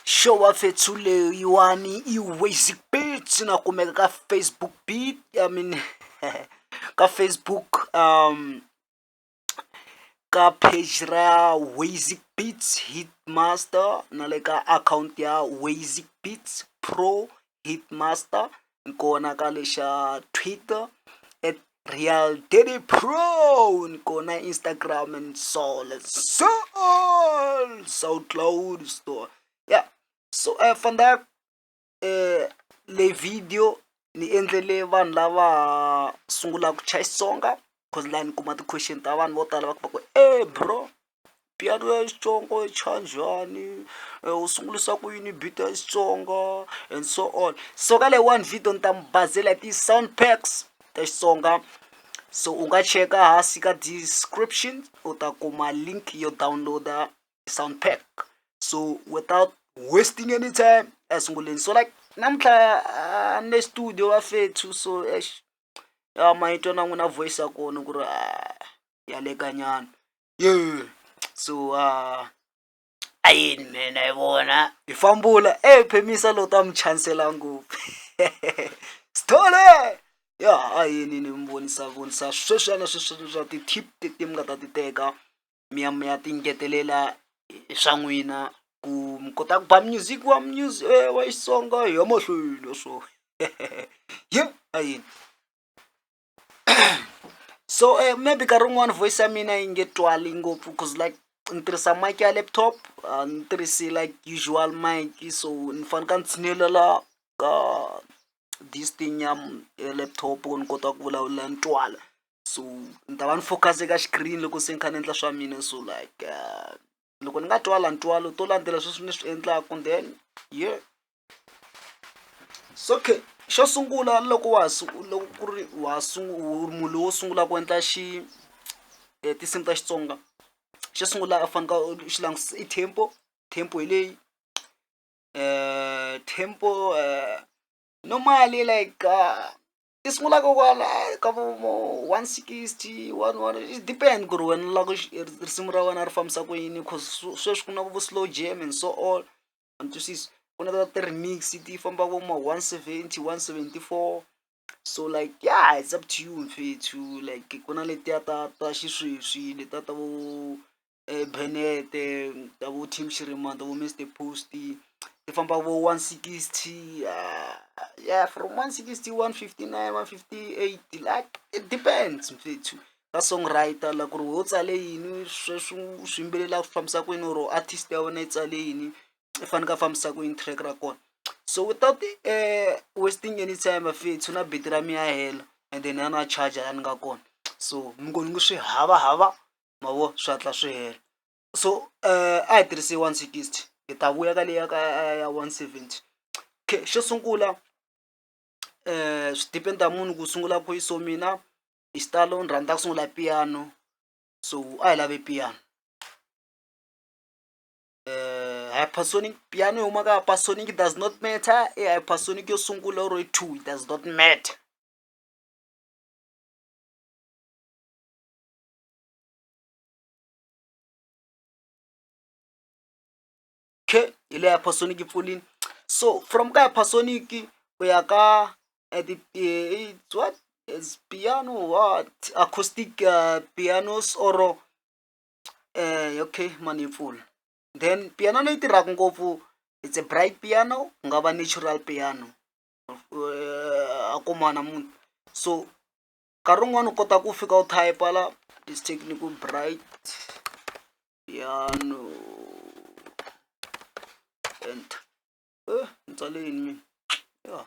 Xo vafethu leyiwani i Waze Beats na kumeka ka Facebook beat I mean ka Facebook ka page ra Waze Beats Hitmaster na le ka akhawunti ya Waze Beats Pro Hitmaster ni kona ka lexa Twitter at Real Daddy Pro ni kona Instagram and so and so on SoundCloud store yeah so vandag leyi video ni endlele vanhu lava sungulaka ku chaya Xitsonga cause laha ni kuma ti-question ta vanhu vo tala va ku va ku e bro piano ya Xitsonga yi chaya njhani u sungulisa ku yini beat ya Xitsonga and so on so ka leyi one video ni ta mi bazela ti-sound packs ta Xitsonga so u nga cheka hansi ka description u ta kuma link yo download-a sound pack so without wasting any time a hi sunguleni so like namuntlha ni le studio vafethu so eish ya ma yi twa na n'wina voice ya kona ku ri ya leka nyana yeah so a yini mina yi vona hi fambula e phemisa lo ta mi chansela ngopfu Sithole ya a yini ni mi vonisa vonisa sweswiya na sweswiya swa ti-tip leti mi nga ta ti teka mi ya mi ya ti ngetelela hi swa n'wina ku mi kota ku ba music wa music wa Xitsonga hi ya mahlweni so yeah a yini so maybe nkarhi wun'wani voice ya mina yi nge twali ngopfu cause like ni tirhisa mic ya laptop a ni tirhisi like usual mic so ni fanele ka ni tshinelela ka this thing ya laptop ku ni kota ku vulavula ni twala so ni ta va ni focus eka xikirini loko se ni kha ni endla swa mina so like loko ni nga twala ni twala to landzela sweswi ni swi endlaku then yeah so okay xo sungula loko wa ha loko ku ri wa ha u ri munhu lowo sungula ku endla xi tinsimu ta Xitsonga xo sungula u fanekele u xi langutisa i tempo tempo hi leyi tempo normally like ti sungula kokwala ka vo 160 one one it depend ku ri wena u lava ku risimu ra wena ri fambisa ku yini cause sweswi ku na vo slow jam and so all a ni twisisi ku na ta ti-remix ti famba vo ma 170 174 so like yeah it's up to you mfethu like ku na letiya ta ta xisweswi letiya ta vo Benete ta vo Team Shirimani ta vo Mister Post ti famba vo 160 yeah from 160 159 158 like it depends mfethu ka songwriter la ku ri wehe u tsale yini sweswi u swi yimbelelaka swi fambisa ku yini or artist ya wena yi tsale yini i fanekele a fambisa ku yini track ra kona so without wasting any time bafethu na battery ya mina ya hela and then a na charger la ni nga kona so mi ngo ni ngo swi havahava ma vo swi hatla swi hela so a hi tirhisi 160 hi ta vuya ka leya ka ya 170 okay xo sungula swi depend munhu ku sungula kwihi so mina hi xitalo ni rhandza ku sungula piano so a hi lave piano hypersonic piano yi huma ka hypersonic does not matter i hypersonic yo sungula or i 2 it does not matter. Okay hi le hypersonic yi pfulini so from ka hypersonic u ya ka it's what is piano what acoustic pianos or okay mani yi pfula then piano leyi tirhaka ngopfu it's a bright piano ku nga va natural piano a kuma namuntlha so nkarhi wun'wani u kota ku fika u type la this technical bright piano enter ni tsale yini mina ya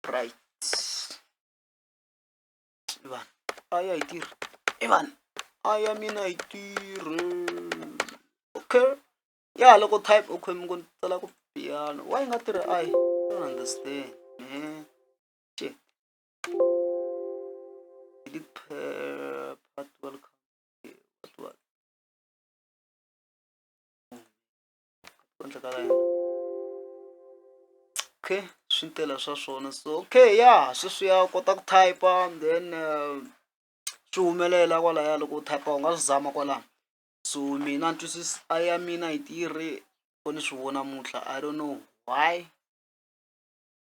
bright vanhu a ya yi tirhi i vanhu a ya mina yi tirhi okay ya loko type okay mi ngo ni tsala ku piano why yi nga tirhi I don't understand man shit delete part welcome what what ku endleka yini okay swi tele swa swona so okay ya sweswi ya kota ku type then swi humelela kwalaya loko u type u nga swi zama kwalano so mina ni twisisa a ya mina yi tirhi. Ko ni swi vona namuntlha I don't know why.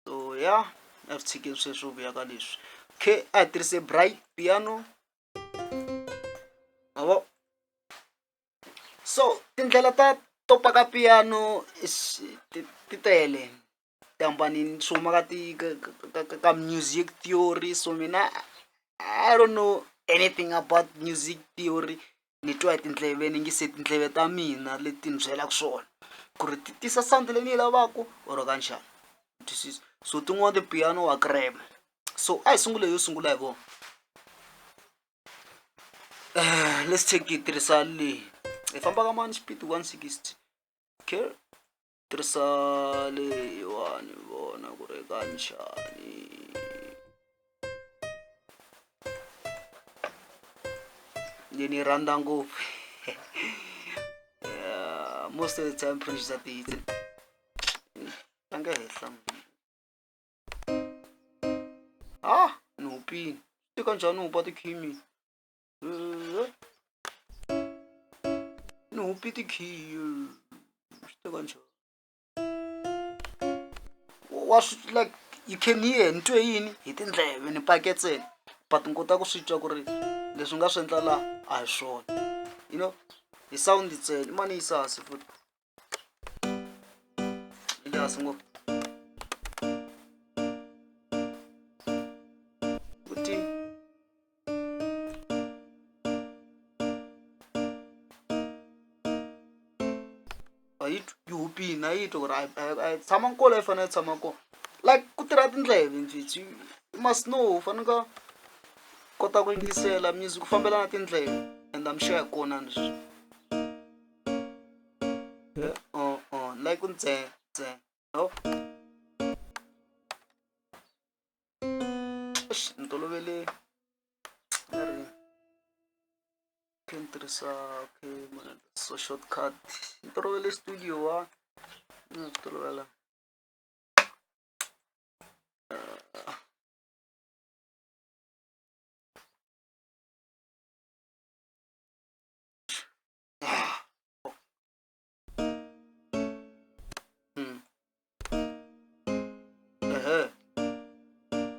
So yeah, a swi tshikeni sweswo vuya ka leswi. Okay, a hi tirhise bright piano. Ma vo? So tindlela ta to paka piano ti tele ti hambanile swi huma ka ti ka music theory so mina I don't know anything about music theory ni twa hi tindleve ni yingise tindleve ta mina leti ni byelaka swona ku ri ti tisa sound leyi ni yi lavaka or ka njhani twisisa so tin'wani ti-piano wa krema so a hi sungule yo sungula hi vona let's take hi tirhisa leyi hi famba ka mani xipidi 160 okay tirhisa leyiwani vona ku ri ka njhani leyi ni yi rhandza ngopfu most of the time producer ti-hits tlanga henhla ah ni hupile swi tika njhani u hupa tikhimi ni hupi tikhiyi swi tika njhani wa swi like you can hear ni twe yini hi tindleve ni pake ntsena but ni kota ku swi twa ku ri leswi nga swi endla la a hi swona you know hi sound ntsena i mani yisa hansi futhi yi le hansi ngopfu futhi a yi twi yi hupile a yi twa ku ri a yi tshama kona yi fanele yi tshama kona like ku tirha tindleve mfethu you must know u fanele ka kota ku yingisela music ku fambelana tindleve and I'm sure kona ni sweswi like ku ntsee ntsee no eish ni tolovele ri khe ni tirhisa okay mara so shortcut ni tolovele studio wa ni tolovela.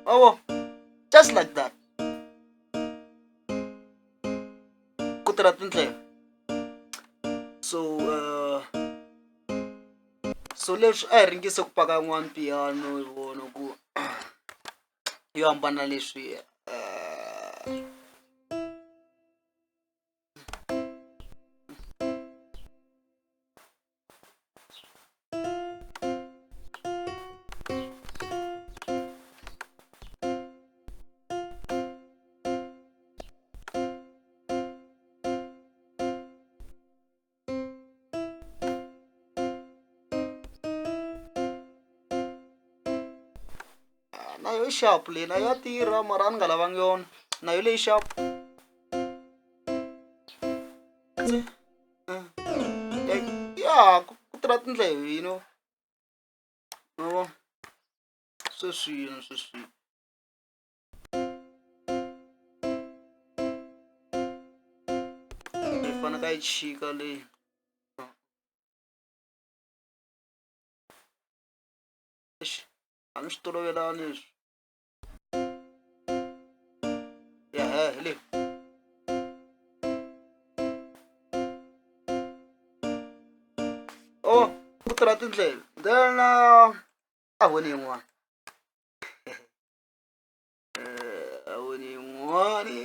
Oh, just like that. Ku tirha tindlela. So so leswi a hi ringise ku paka yin'wani piano hi vona ku yo hambana na leswi na yo xapu leyi na ya tirha mara a ni nga lavangi yona na yo leyi xapu ya ku tirha tindleve you know ma vo sweswiyini sweswiyini yi fanele yi chika leyi eish a ni swi tolovelanga leswi ya he hi leyi oh ku tirha tindleve then a voni yin'wana a voni yin'wani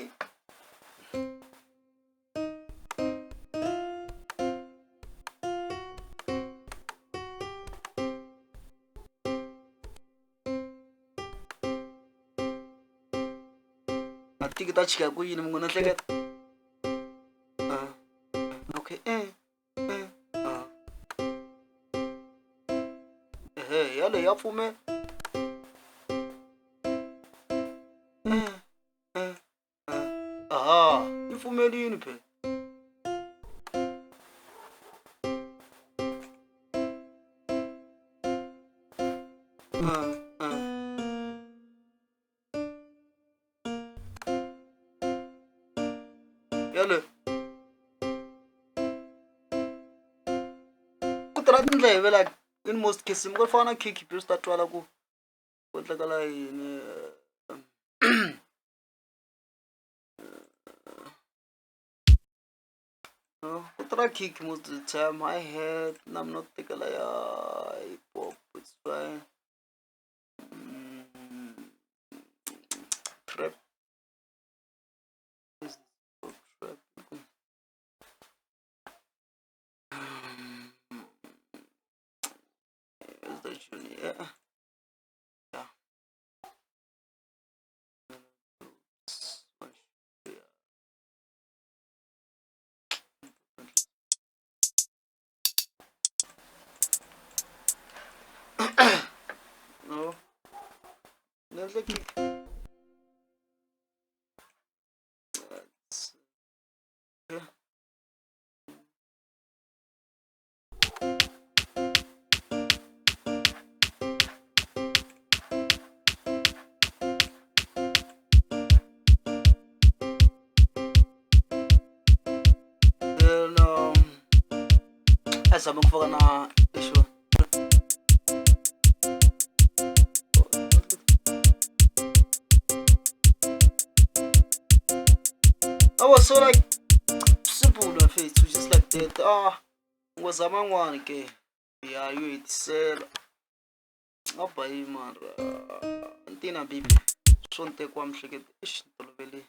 a tiki ta chika ku yini munghana hleketa okay ehe yaleyo ya pfumela aha yi pfumelini phela yaleyo ku tirha tindleve like in most cases mi ku fana na kick swi ta twala ku ku endlakala yini. Ku tirha kick most of the time, hi hat na mina ku tekela ya hip hop, it's fine. Trap. Trap. Is that Junior? Yeah. Yeah. No. There's like that's yeah. Then azama kufaka na issue. I was so like simple on face, just like that. Ah, ngozama n'wana ke ya yo hetisela a ba yi mara ntina bibi swo ntekiwa miehleketo ixi ni tolovele.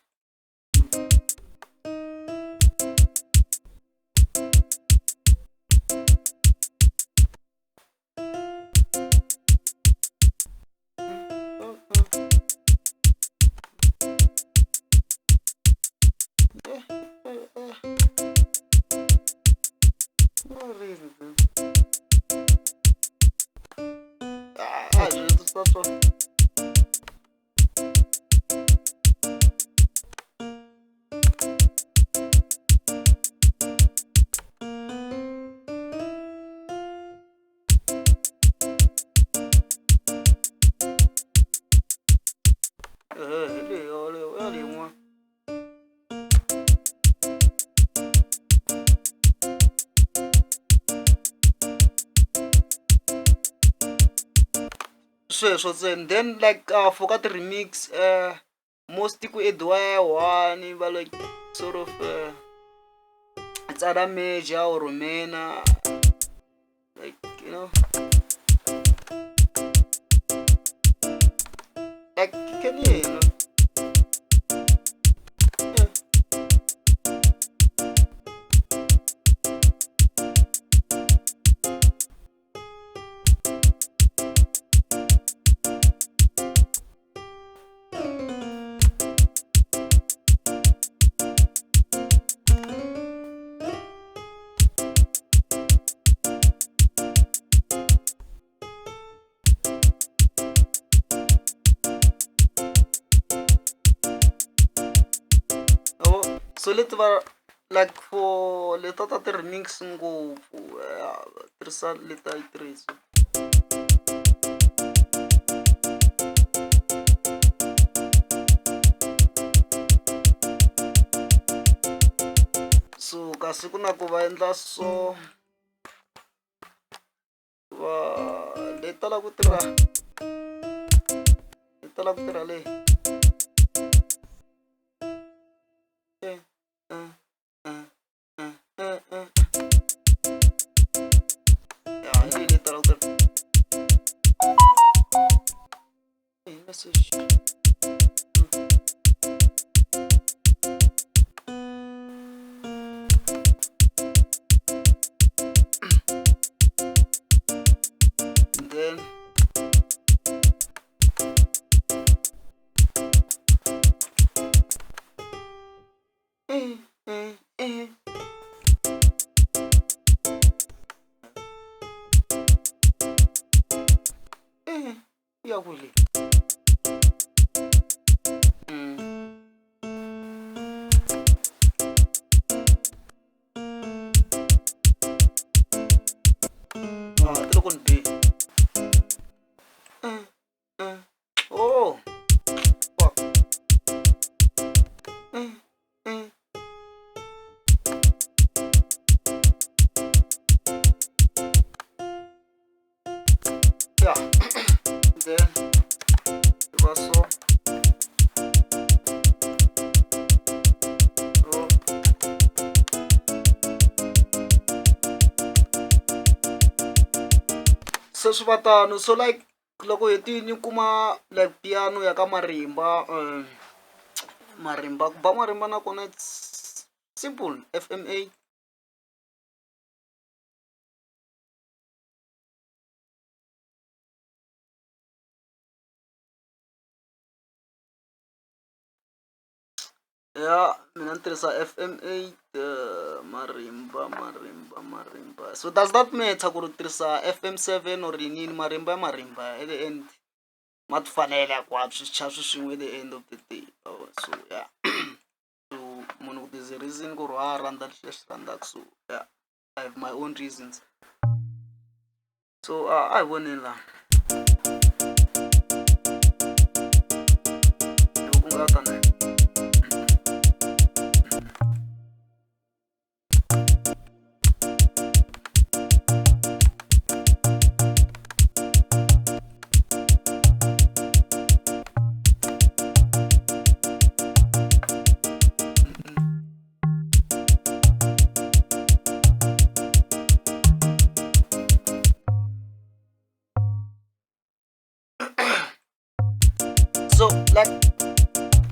Sweswo ntsena then like for ka ti-remix most ku ediwa ya one va like sort of tsala major or minor, like you know, like can you know? Yeah. So leti va like for leta ta ti-remix ngopfu tirhisa leti a yi tirhisa. So kasi ku na ku va endla so va leti tala ku tirha leti tala ku tirha leyi. Message. And then ya kwele. Oh, fuck. Yeah, then va so. Se swi va tano. So like loko hetini kuma like piano ya ka marimba, marimba ku ba marimba nakona it's simple, F M A. Ya mina ni tirhisa F M 8, marimba marimba marimba. So does that matter ku ri tirhisa F M 7 or yinini? Marimba ya marimba at the end ma ti fanela hinkwaswo, swi chaya swi swin'we at the end of the day. So yeah, so munhu there's a reason ku ri wa rhandza leswi a swi rhandzaka. So yeah, I have my own reasons. So a hi voneni laha loko ku nga ta na. So like,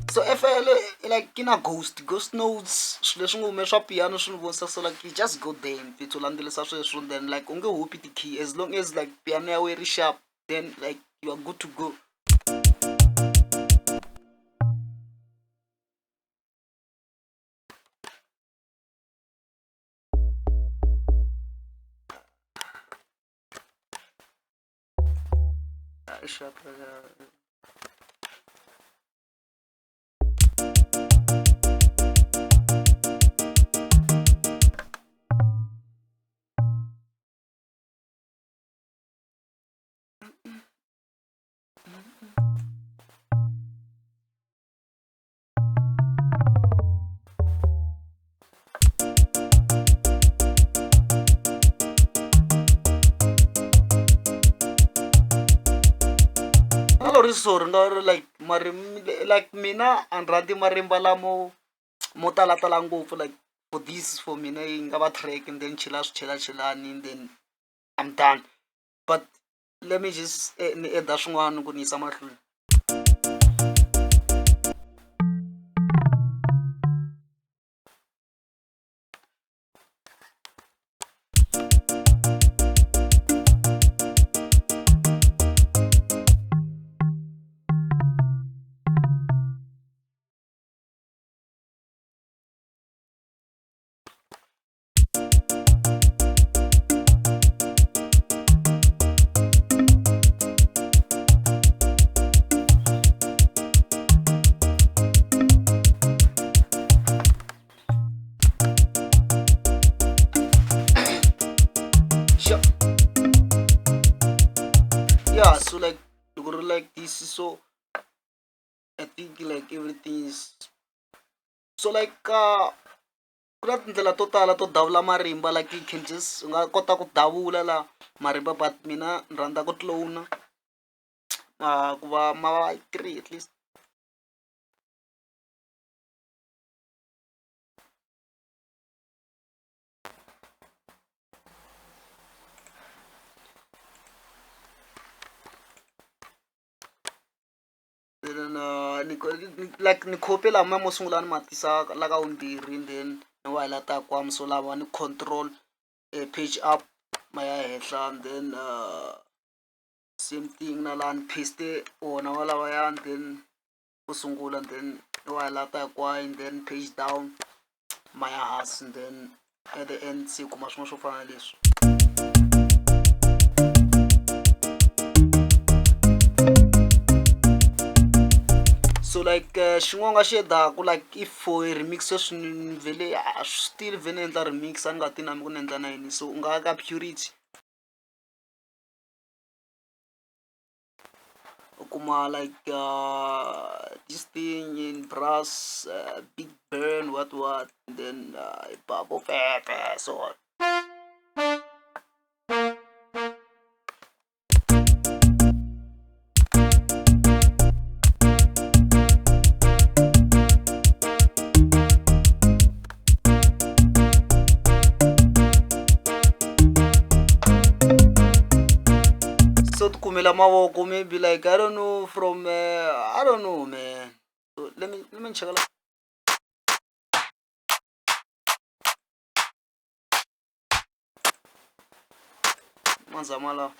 so F L like ki na ghost notes, swilo leswi nga hume swa piano swi ni vonisa. So like you just go there mfethu, u landzelisa sweswo, then like u nge hupi ti-key as long as like piano ya wena ri sharp, then like you are good to go. Sharp. So ri nga ri like marimi like mina a ni rhandzi marimba lamo mo talatala ngopfu, like for this for mina yi nga va track and then chela swi chelachelani and then I'm done. But let me just ni add swin'wana ku ni yisa mahlweni. Yeah, so like like this, so I think like everything is so like ku na tindlela to tala to davula marimba, like you can just u nga kota ku davula la marimba, but mina ni rhandza ku clone ku va ma va 3 at least. Then like ni copy lama mo sungula ni ma tisa la ka vumbirhi, and then ni wa highlight kwam, so lava ni control page up ma ya henhla, and then same thing na laha ni paste wona walawaya, and then ku sungula, and then ni wa highlight hinkwayo, and then page down ma ya hansi, and then at the end se kuma swin'wana swo fana na leswi. So like xin'wana nga xi endlaku like if for a remix sweswi ni vhele a swi still vhe ni endla remix, a ni nga ti na ku ni endla na yini, so u nga ka purity u kuma like this thing in brass, big burn, what what, then babo pepe, so on. to ti kumela mavoko maybe like I don't know from I don't know man. So let me ni cheka la. Manzama lawa.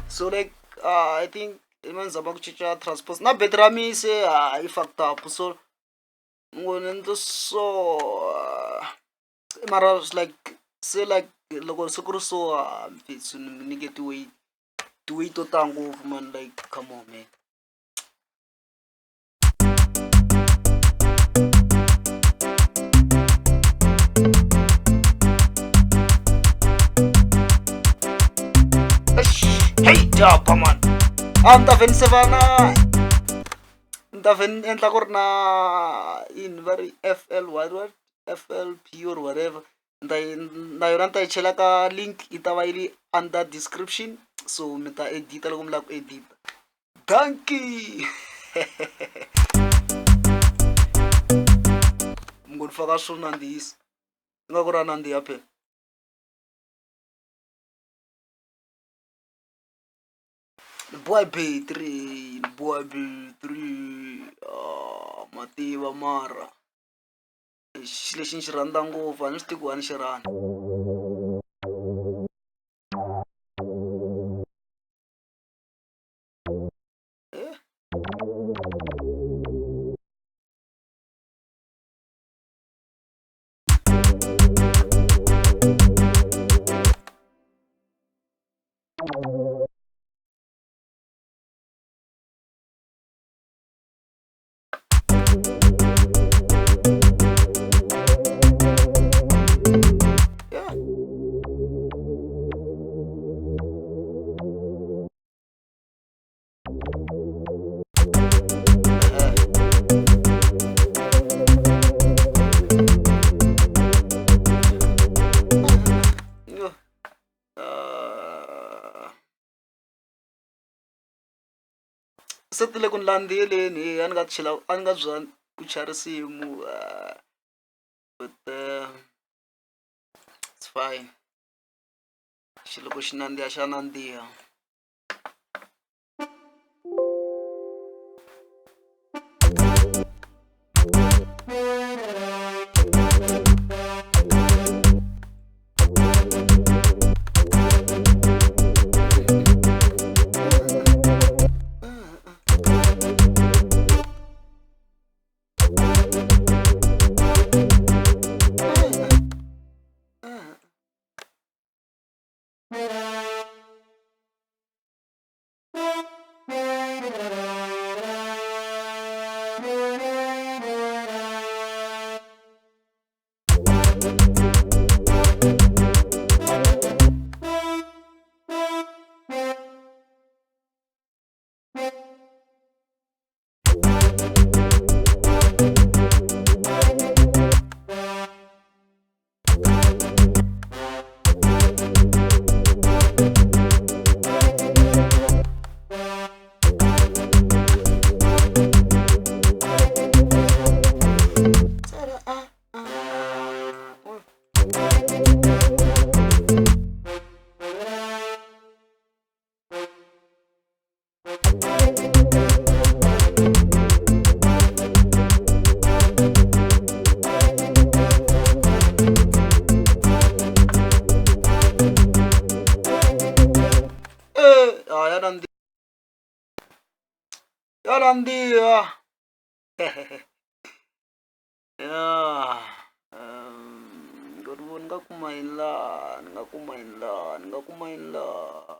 So like I think i zama ku cinca transpose na battery ya mina se yi fucked up, so ngo ni endla so mara like se like loko se ku ri so mfethu ni nyike ti-weight ti-weight to tala ngopfu man, like come on man. Hey ja, come on, a ni ta vhe ni seva na ni ta vhe ni endla ku ri na yini va ri FL what what FLP or whatever, ni ta yi na yona ni ta yi chela ka link, yi ta va yi ri under description, so mi ta edita loko mi lava ku edita. Dankie. Mi ngo ni faka swo nandzihisa ingaku ra nandziha phela. Ni boha hi battery, ni boha hi battery, ma tiva mara xilo lexi ni xi rhandza ngopfu a ni swi tivi ku a ni xi rhandza. Yeah. Se ti le ku ni landzeleni, a ni nga chela a ni nga byela ku chaya risimu, but it's fine. Xi loko xi nandziha xa nandziha. Ya nandziha, ya nandziha. Ya ni nga kuma yini laha, ni nga kuma yini laha, ni nga kuma yini laha?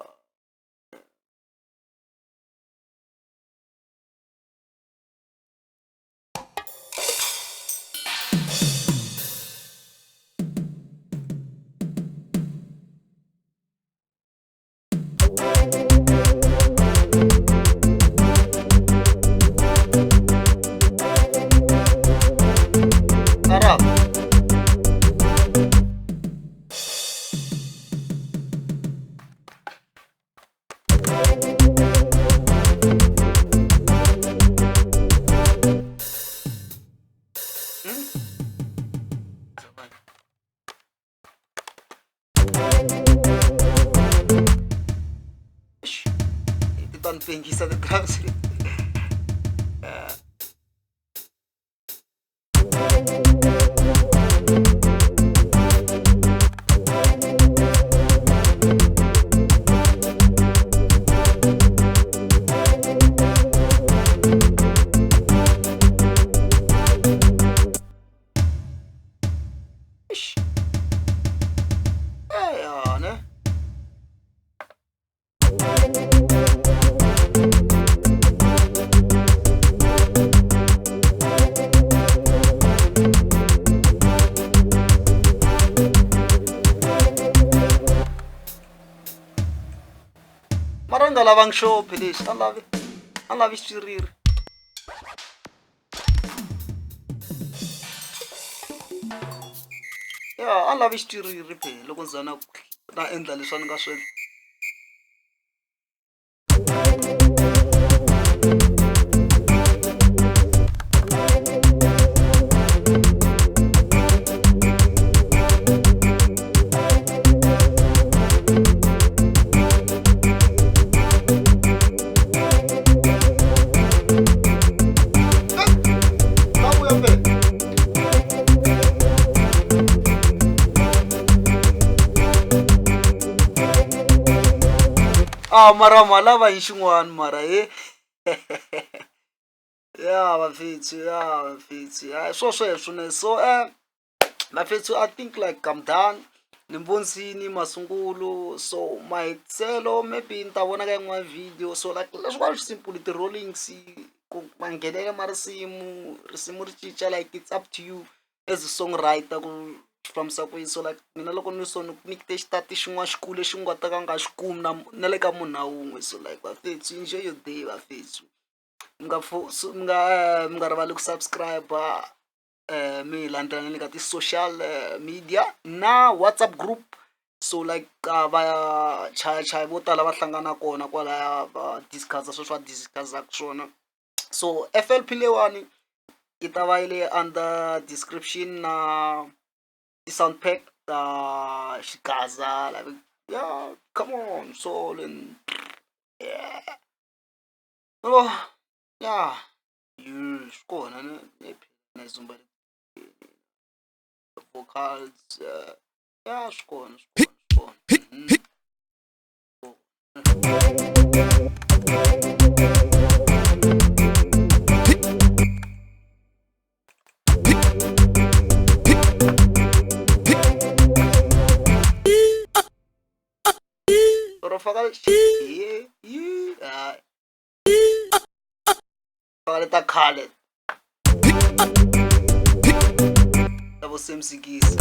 pfengisa ti-drums leti. Eish. Eya ne. Mara ni nga lavangi xophi lexi a lavi a lavi xitswiriri. Ya a lavi xitswiriri phela loko ni za na na endla leswi a ni nga swi endla. Ta vuya phela. A mara ma lava hi xin'wana mara he. Ya vafethu ya vafethu ya swo sweswo ne so vafethu I think like I'm done. Ni vonisini masungulo so mahetiselo maybe ni ta vona ka yin'wana video so like leswi swi simple ti-rollings ku manghenele ma risimu risimu ri cinca like it's up to you as a songwriter ku swi fambisa ku yini so like mina loko ni so ni ku nyikete xitati xin'wana xikulu lexi u nga ta ka u nga xi kumi na na le ka munhu na wun'we so like vafethu enjoy your day vafethu mi nga mi nga mi nga rivali ku subscribe mi hi landzela na le ka ti-social media na WhatsApp group so like va chayachaya vo tala va hlangana kona kwalaya va discuss sweswi va discuss-aka swona so F_L_P leyiwani yi ta va yi le under description na ti-sound pack ta xigaza like yeah come on soul and yeah oh yeah swi kona ne na zumba vocals ya swi kona swi kona swi kona. Ro faka yi yi hayi faka leta khale ta vo Sam Sikisi.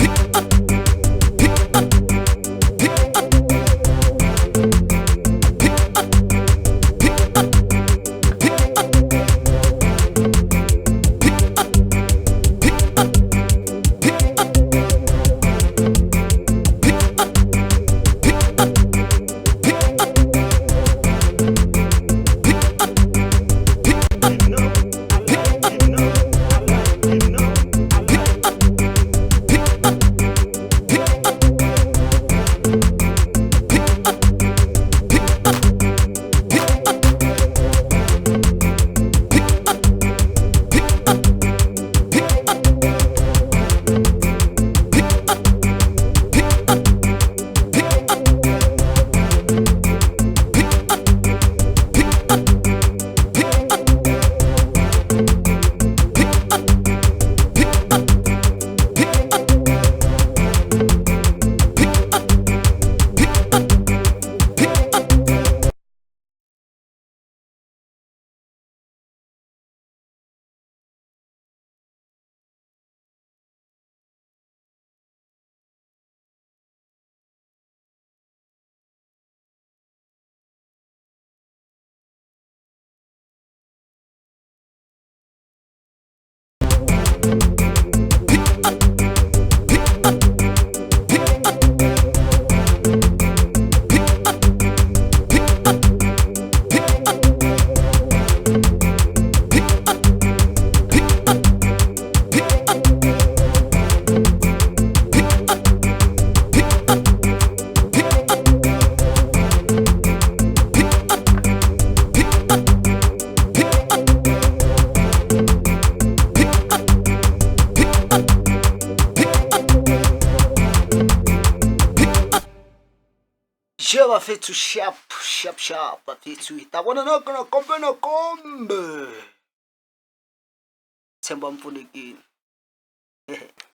Je vafethu sharp sharp sharp vafethu hi ta vona nakambe nakambe. Tshemba mi pfunekile.